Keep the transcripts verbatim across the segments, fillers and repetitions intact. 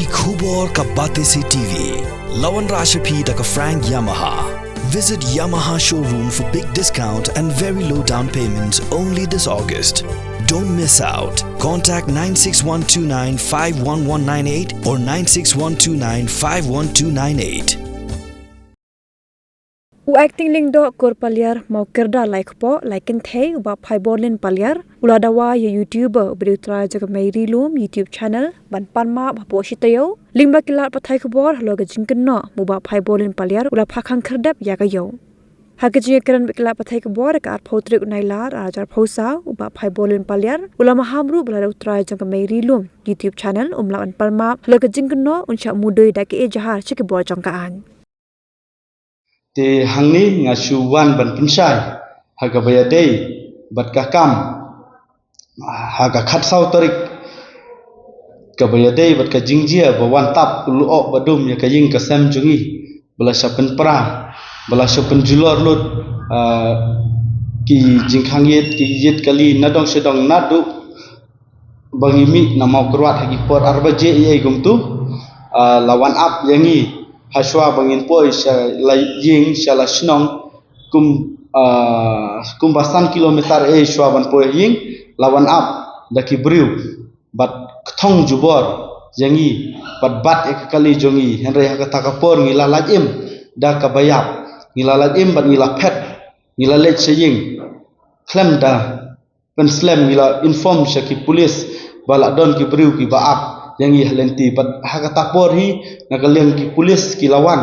Ki khubor ka Batesi T V. La wanrah sha phi da ka Frank Yamaha. Visit Yamaha showroom for big discount and very low down payment only this August. Don't miss out. Contact nine six one two nine five one one nine eight or nine six one two nine five one two nine eight. U Acting Lyngdoh Kur Paliar Mawkyrda lai kpoh lai kynthei u Bah Phaiborlin Paliar u la dawa ïa u YouTuber uba dei u trai jong ka Mei Ri Lum YouTube channel ban pan map hapoh shi taïew. Lyngba ki lad pathai khubor halor ka jingkynnoh, u Bah Phaiborlin Paliar u la phah khang khyrdep ïa ka ïew. Ha ka jingïakren bad ki lad pathai khubor ha ka arphew tarik u Nailar arhajar arphew saw, u Bah Phaiborlin Paliar u la maham ruh ba lada u trai jong ka Mei Ri Lum YouTube channel um lah ban pan map halor ka jingkynnoh, un shah mudui da ka ejahar sha ki bor jong ka aiñ. Te hangne nga shu wan ban pynshai ha kaba ïadei bad ka kam ha ka khatsaw tarik, kaba ïadei bad ka jingjia ba wan tap u lyoh ba dum ïa ka ïing ka sem jong ngi, ba la shah pynpra, ba la shah pynjulor lut, ah, ki jingkhang ïit, ki ïit kali na dong sha dong, naduh ba ngi mih na Mawkyrwat ha ki por ar baje ei ei kumtu, ah, la wan ap ïa ngi hashwa ba ngin poi sha la ïing sha la shnong, kum, ah, kumba san kilometer ei shwa ban poi ïing, la wan ap da ki briew bad kthong jubor ïa ngi bad bat ïa ka kali jong ngi. Hynrei ha kata ka por ngi la lait im da kaba ïap, ngi la lait im bad ngi la phet, ngi la leit sha ïing khlem da pynslem, ngi la inform sha ki pulis ba la don ki briew kiba ap ïa ngi ha lynti. Bad ha kata por hi na ka liang ki pulis ki la wan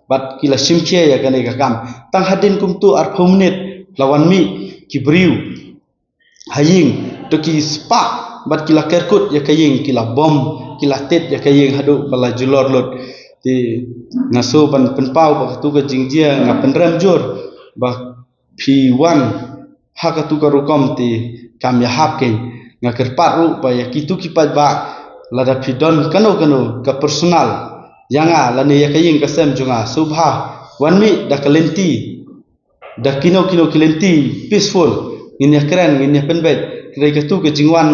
bad ki la shim khia ïa kane ka kam. Tang hadien kumtu arphew minit la wan mih ki briew ha ïing, to ki spah bad ki la kerkut ïa ka ïing, ki la bom, ki la tit ïa ka ïing haduh ba la julor lut. Te nga shu ban pynpaw ba katu ka jingjia nga pynrem jur ba phi wan ha katu ka rukom te kam ïahap kein. Nga kyrpad ruh ba ïa kitu ki paidbah, lada phi don kano kano ka personal ïa nga lane ïa ka ïing ka sem jong nga, sngewbha wan mih da ka lynti, da kino kino ki lynti peaceful, ngin ïakren, ngin ïapynbeit. Hynrei katu ka jingwan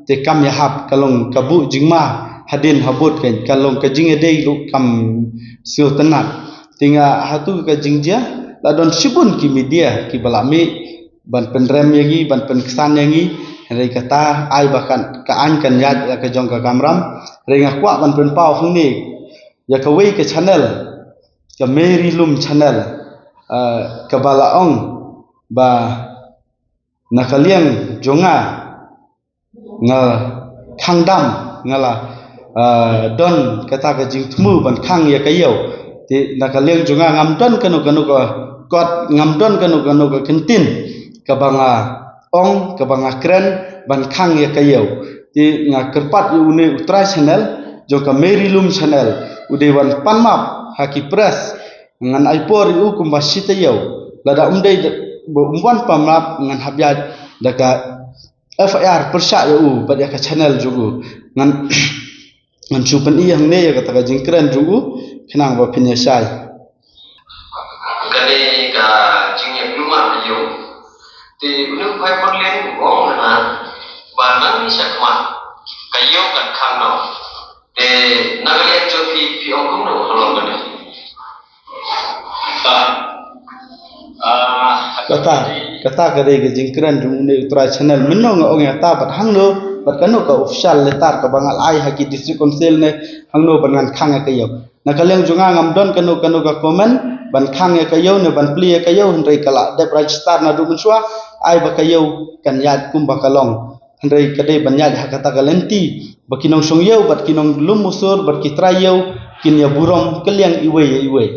te kam ïahap, ka long ka buh jingma hadien habud kein, ka long ka jingïadei ruh kam sngewtynnat. Te nga hatu ka jingjia la don shibun ki media kiba la mih ban pynrem ïa ngi, ban pynksan ïa ngi. Hynrei kata ai ba kan, ka aiñ kan ïaid ïa ka jong ka kamram. Hynrei nga kwah ban pynpaw hangne ïa kawei ka channel, ka Mei Ri Lum channel, ah, kaba la ong ba na ka liang jong nga nga khang dam, nga la, ah, don kata ka jingthmu ban khang ïa ka ïew. Te na ka liang jong nga ngam don kano kano ka kot, ngam don kano kano ka kyntien kaba nga ong, kaba nga kren ban khang ïa ka ïew. Te nga kyrpad ïa une u trai channel jong ka Mei Ri Lum channel, u dei ban pan map ha ki press. Ngan ai por ïa u kumba shi taïew. Lada um dei ba um wan pan map, ngan hap ïaid da ka F I R pyrshah ïa u bad ïa ka channel jong u. Ngan, ngan shu pyni hangne ïa kata ka jingkren jong u khnang ba phin ïa shai. Kane ka jingïakhun ma ïa u. Te une u Phaiborlin u ong hana ba nang mih shakhmat ka ïew kan khang noh. Te na ka liang jong phi, phi ong kumno halor kane? Ah. Ah, kata, kata ka dei ka jingkren jong une u trai channel. Mynno nga ong ïa kata bad hangno, bad kano ka official letter kaba nga la ai ha ki district council ne hangno ban ngan khang ïa ka ïew. Na ka liang jong nga ngam don kano kano ka comment ban khang ïa ka ïew ne ban plie ïa ka ïew, hynrei ka la dep register naduh mynshuwa, ai ba ka ïew kan ïaid kumba ka long. Hynrei ka dei ban ïaid ha kata ka lynti ba ki nongshong ïew bad ki nonglum musur bad ki trai ïew kin ïa burom ka liang iwei ïa iwei.